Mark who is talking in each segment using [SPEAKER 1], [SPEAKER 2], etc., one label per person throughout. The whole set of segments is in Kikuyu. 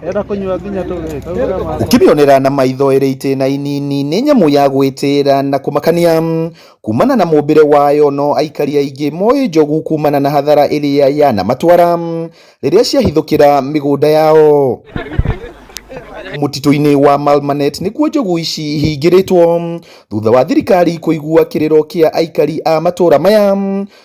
[SPEAKER 1] Enda kũnyua nginya tũgĩka.
[SPEAKER 2] Ũkĩmĩonera na maitho ĩrĩ itĩna inini nĩ nyamũ ya gwĩtĩĩra na kũmakania kumana na mũmbĩre wayo, no aikari aingĩ moĩ njogu kumana na hathara ĩrĩa yanamatwara rĩrĩa ciahithũkĩra mĩgũnda yao. Mũtitũ-inĩ wa Malmanet nĩkuo njogu ici ihingĩrĩtwo thutha wa thirikari kũigua kĩrĩro kĩa aikari a matũra maya,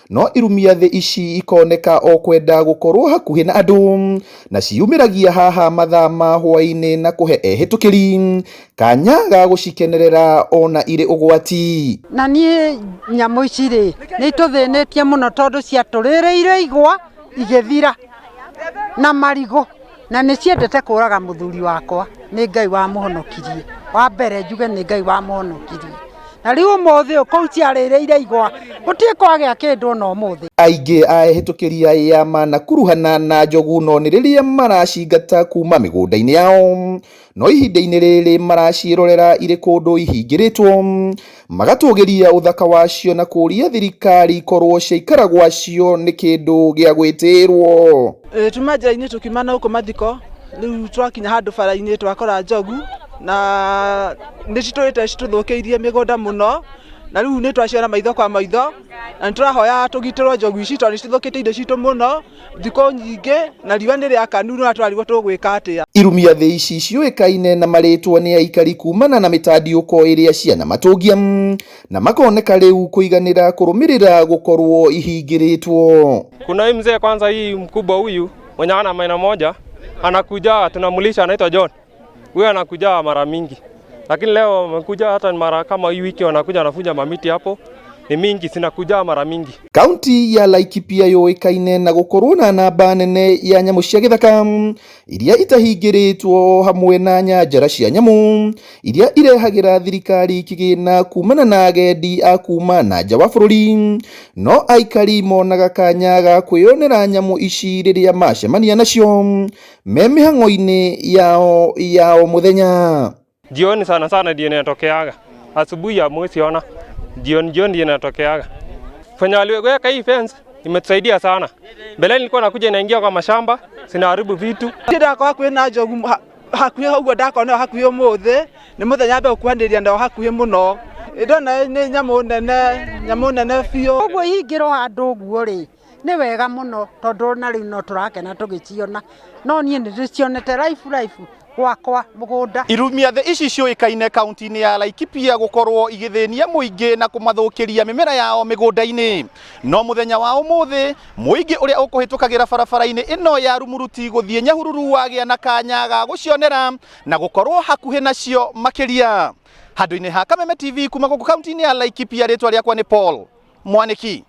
[SPEAKER 2] no irumia thĩ ici ikoneka o kwenda gũkorwo hakuhĩ na andũ na ciumĩragia haha mathaa ma hwaĩ-inĩ na kũhe ehĩtũkĩri kanya ga gũcikenerera ona irĩ ũgwati.
[SPEAKER 3] Na niĩ nyamũ ici rĩ, nĩ itũthĩnĩtie mũno tondũ ciatũrĩrĩire igwa igĩthira na marigũ, na nĩ ciendete kũraga mũthuri wakwa. Nĩ Ngai wamũhonokirie. Wa mbere njuge nĩ Ngai wamũhonokirie. Na rĩu ũmũthĩ ũyũ kũu ciarĩrĩire igwa gũtirĩ kwagĩa kĩndũ ona ũmũthĩ.
[SPEAKER 2] Aingĩ a ehĩtũkĩri aya manakuruhana na njogu no nĩ rĩrĩa maracingata kuma mĩgũnda-inĩ yao, no ihinda-inĩ rĩrĩ maraciĩrorera irĩ kũndũ ihingĩrĩtwo, magatũgĩria ũthaka wacio na kũũria thirikari korwo ciaikara gwacio nĩ kĩndũ gĩa gwĩtĩĩrwo.
[SPEAKER 4] Tuma njĩra-inĩ tũkiuma na gũkũ mathiko, rĩu twakinya handũ bara-inĩ twakora njogu na nĩ citũrĩte citũthũkĩirie mĩgũnda mũno, na rĩu nĩ twaciona maitho kwa maitho na nĩ tũrahoya tũgitĩrwo njogu ici tondũ nĩ cithũkĩtie indo citũ mũno thikũ nyingĩ, na riũa nĩ rĩakanu na tũrarigwo tũgwĩka atĩa.
[SPEAKER 2] Irumia thĩ ici ciũĩkaine na marĩtwa nĩ aikari kumana na mĩtandiũko ĩrĩa cianamatũngia na makoneka rĩu kũiganĩra kũrũmĩrĩra gũkorwo ihingĩrĩtwo.
[SPEAKER 5] Kuna hii mzee kwanza, hii mkubwa huyu mwenye ana maina moja anakuja, tunamulisha, anaitwa John. Huyu anakuja mara mingi, lakini leo amekuja hata mara kama hii wiki wanakuja wanafunja mamiti hapo ni mingi, zinakuja mara mingi.
[SPEAKER 2] Kaunti ya Laikipia yũĩkaine na gũkorwo na namba nene ya nyamũ cia gĩthaka iria itahingĩrĩtwo hamwe na nyanjara cia nyamũ iria irehagĩra thirikari kĩgĩna kumana na agendi a kuma na nja wa bũrũri, no aikari monaga kanya ga kwĩyonera nyamũ ici rĩrĩa macemania nacio me mĩhang'o-inĩ yao ya o mũthenya.
[SPEAKER 5] Jioni sana sana ndio inatokeaga, asubuhi hamwezi ona, jioni jioni ndio inatokeaga. Kwenye waliweka hii fence imetusaidia sana. Mbeleni nilikuwa nakuja inaingia kwa mashamba, zinaharibu vitu.
[SPEAKER 4] Ndakorwo hakuhĩ na njogu hakuhĩ ũguo ndakona hakuhĩ ũmũthĩ nĩ mũthenya mbe gũkuhanĩrĩria nao hakuhĩ mũno. Ndona nĩ nyamũ nene, nyamũ nene biũ.
[SPEAKER 3] Ũguo ihingĩrwo handũ ũguo rĩ, nĩ wega mũno tondũ ona rĩu no tũrakena tũgĩciona, no niĩ nĩ ndĩcionete live live gwakwa mũgũnda.
[SPEAKER 2] Irumia thĩ ici ciũĩkaine kaunti-inĩ ya Laikipia gũkorwo igĩthĩnia mũingĩ na kũmathũkĩria mĩmera yao mĩgũnda-inĩ, no mũthenya wa ũmũthĩ mũingĩ ũrĩa ũkũhĩtũkagĩra barabara-inĩ ĩno ya Rumuruti gũthiĩ Nyahururu wagĩa na kanya ga gũcionera na gũkorwo hakuhĩ nacio makĩria. Handũ-inĩ ha Kameme TV kuma gũkũ kaunti-inĩ ya Laikipia, rĩtwa rĩakwa nĩ Paul Mwaniki.